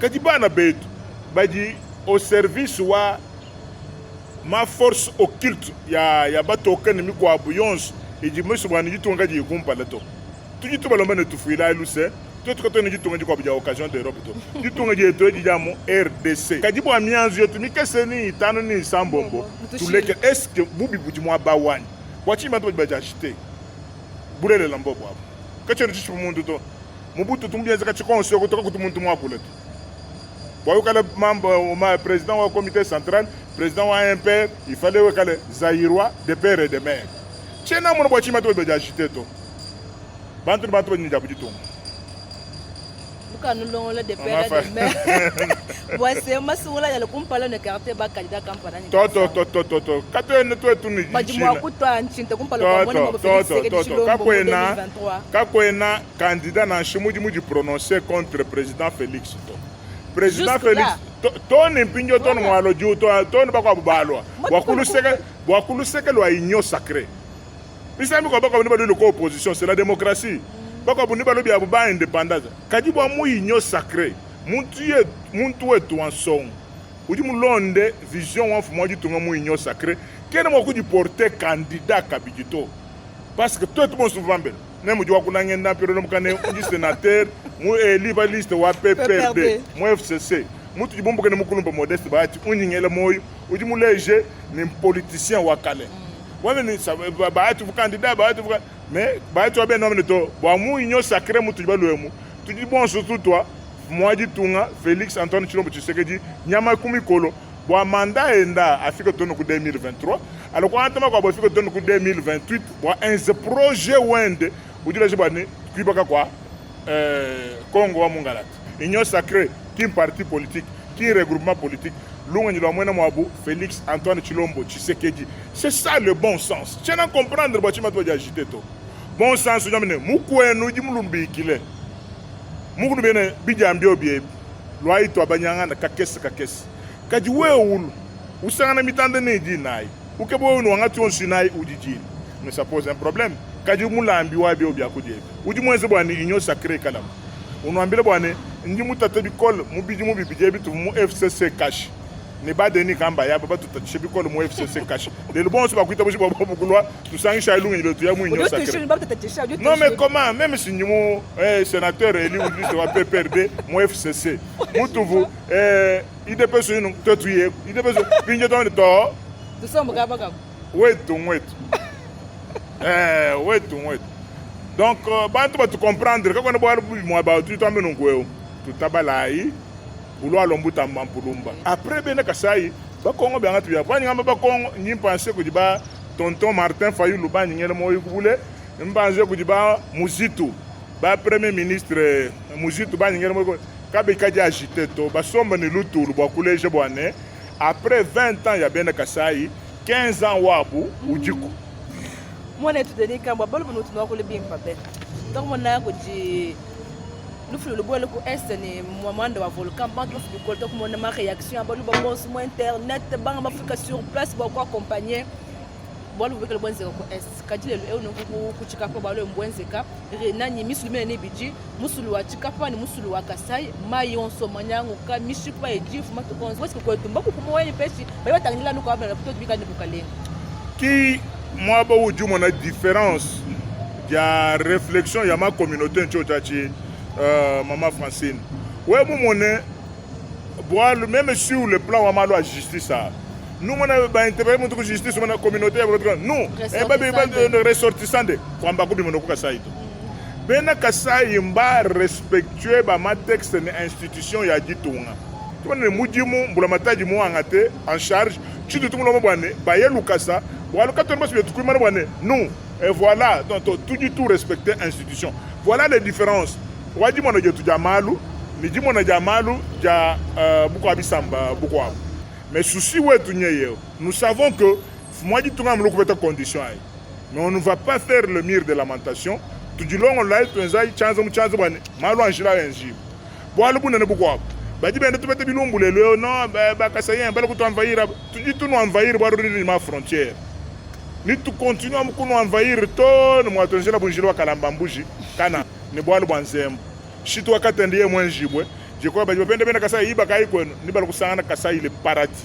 Kadi bana betu badi au service wa ma force occulte ya, ya batoke ne mikuabu yonso idi misu bua ne ditunga kadiyi kumpala to. Tudi tubalomba ne tufuilayi luse, tuetu katuena ne ditunga dikuabu dia occasion d'Europe to. Ditunga dietu edi dia mu RDC. Kadi bua mianzu yetu mikese ni itanu ni isambombo tuleke. Est-ce que bubi budi muaba wanyi? Bua tshinyi bantu badi badi agite? Bulelela mbobu abu. Katshiena tshishipa muntu to. Mu bututu mu bienzeka tshikonso eku to kakutu muntu muakule to. Bua wikale membre ma president wa comite central, president wa MPR, il fallait wikale Zaïrois de père et de mère. Tshiena mona bua tshinyi bantu badi badi agite to. Bantu ne bantu badi ne diabu ditunga. Mukanulongola de père et de mère. Bua se masungula yale kumpala ne carte ba candidat kampana ne. To to to to to to. Katuena tuetu ne Badi mua kutua ntshinta kumpala kua mona mua Felix Tshisekedi Tshilombo mu 2023. Kakuena candidat nansha mudi mudi prononcer contre president Felix to. President Jusque Felix là. to, to ne mpindio to ne mualo diu to to ne bakuabu balua bua kuluseke bua kuluseke lua union sacree. Misangu mikuabu bakuabu nebalue ku opposition, c'est la democratie. Bakuabu nebalue biabu ba independance. Kadi bua mu union sacree, muntu ye, muntu wetu wa nsongo udi mulonde vision wa mfumu wa ditunga mu union sacree kena mua kudiporter candidat kabidi to. Parce que tuetu bonso tuvua bambe ne mudi wa kunanga enda mpirolo mukane udi senateur mu eli pa liste wa PPRD mu FCC mutudi bumbuke ne mukulumpe Modeste Bahati unyingela moyo udi muleje ne politicien wa kale. Wambe ne Bahati uvua candidat Bahati uvua mais Bahati wa bena wambe ne to bua mu union sacree mutudi baluemu tudi bonso tutua mfumu wa ditunga Felix Antoine Tshilombo Tshisekedi nyama ku mikolo bua mandat enda afike too ne ku 2023 alors kuangata makuabu afike too ne ku 2028 bua enze projet wende udi uleja bua ne kuibaka kua euh, Congo wa mungalata. Union sacree ki parti politique ki regroupement politique lungenyi lua muena muabu Felix Antoine Tshilombo Tshisekedi. C'est ça le bon sens. Tshiena comprendre bua tshinyi bantu badi agite to. Bon sens udi ne mukuenu udi mulubikile mukulu bene bidia mbio biebi luayi tuabanyangana kakese kakese kadi wewe ulu usangana mitanda ne idi inayi ukeba wewe nuangati yonso inayi udi dina mais ça pose un problème kadi mulambi wa bio biakudia ebi udi muenze bua ne union sacree ikalamu unuambile bua ne ndi mutate bikole mu bidimu bibidi ebi tuvua mu FCC cash ne ba Denis Kamba aba batutatshishe bikole mu FCC cash lelu bonso bakuitabuja bua bobu kulua tusangishayi lungenyi luetu ya mu union sacree non mais comment même si ndi mu eh, sénateur élu liste wa PPRD mu FCC mutuvu eh, IDPS inu tuetu ye IDPS pinje to to wetu wetu eh, wetu wetu donc euh, bantu batu comprendre kakuena bualu bubi muaba tudi tuambe nunku eu tutabalayi ulualua mbutamba mpulumba après bena kasai bakongo biangatu bia panyi ngamba bakongo ndi mpanse kudi ba tonton Martin Fayulu banyi ngela moyo kubule mpanse kudi ba Muzitu ba premier ministre Muzitu banyi ngela moyo kabikadi agite to basomba ne lutulu bua kuleja bua ne après 20 ans ya bena Kasai 15 ans wabu udiku. Mwanetu Denis Kambwa balu bunu tunwakule bimpa be tokumona kudi lufu lubuele ku est ne muanda wa volcan bantu bafu bikole tokumona ma reaction ya baluba bonso mu internet banga bafika sur place bua kuaccompagner bualu bubikale buenzeka ku est kadi lelu eu nunku ku tshikapa bualu mbuenzeka nani misulu minene ibidi musulu wa tshikapa ne musulu wa kasai mayi onso manyanguka mishipa idi ifuma matuku onso wesi kwetu mbakupu muoyo peshi badi batangila anu kwa bana tuetu bikale ne bukalenga ki muaba udi umona difference dia reflexion ya ma communauté ntshio tshiatshi uh, mama Francine we mumone bualu meme sur le plan wa malu a justice a nous mona ba interpellé muntu ku justice mona communauté ya nous eh, ba ba ressortissant de kwamba kubimona ku Kasai to Bena Kasai mba respectueux ba ma texte ne institution ya ditunga. Tumone ne mudimu mbulamatadi muangate en charge tshitu tumulomba bua ne baye lukasa bualu katuena basue tukuimana bua ne nous et voilà donc tudi tu respecter institution. Voilà les différences wa dimona dietu dia malu ne dimona dia malu dia uh, bukua bisamba bukuabu. Mais souci wetu nyeye nous savons que mfumu wa ditunga amulu kupeta condition ayi. Mais on ne va pas faire le mur de lamentation. Tudilongololayi tuenzayi tshianza mu tshianza bua ne malu a njila enjibue. Bualu bunene bukuabu, badi benda tupeta bilumbu lelu eu no ba Kasaïens bala kutu envahir tudi tunu envahir bualu tudi ne ma frontière ni tu continue amu kunu envahir to ne muatuenzela bunjila wa kalamba mbuji kana ne bualu bua nzembu shitu wa katende ye muenjibue. Je crois badi bapenda bena Kasai iba kayi kwenu ni bala kusangana Kasai le paradis.